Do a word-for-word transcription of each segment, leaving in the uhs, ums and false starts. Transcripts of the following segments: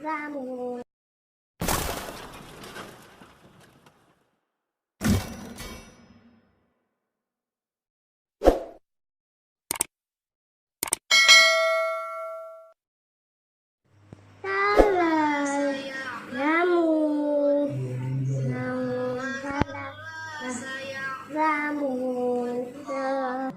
Lamun. Salah. Lamun. Lamun. Salah. Lamun. Salah.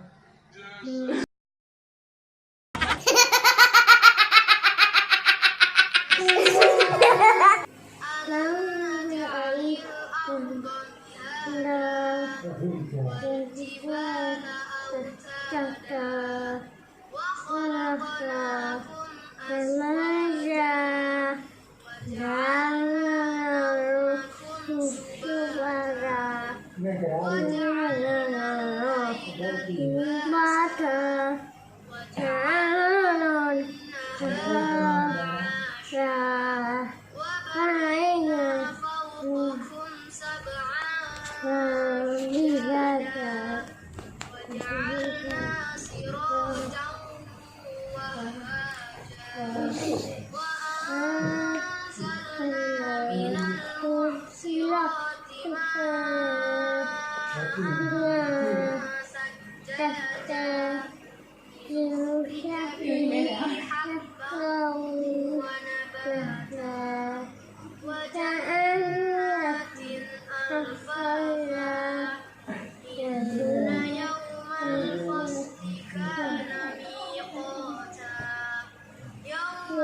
يوم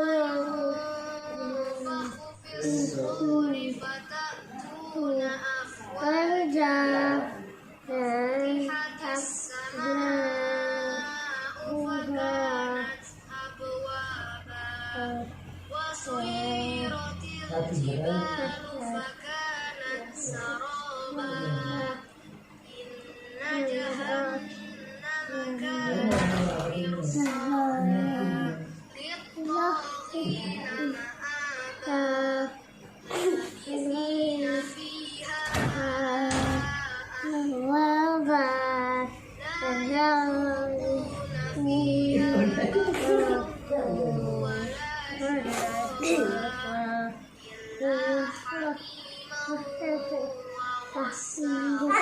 ينفخ في الصور فتأتون أفواجا. فتحت السماء فكانت أبوابا. وسيرت الجبال فكانت سرابا. إن جهنم كانت مرصادا. للطاغين مآبا. لابثين فيها أحقابا. لا يذوقون فيها بردا ولا شرابا. إلا حميما وغساقا.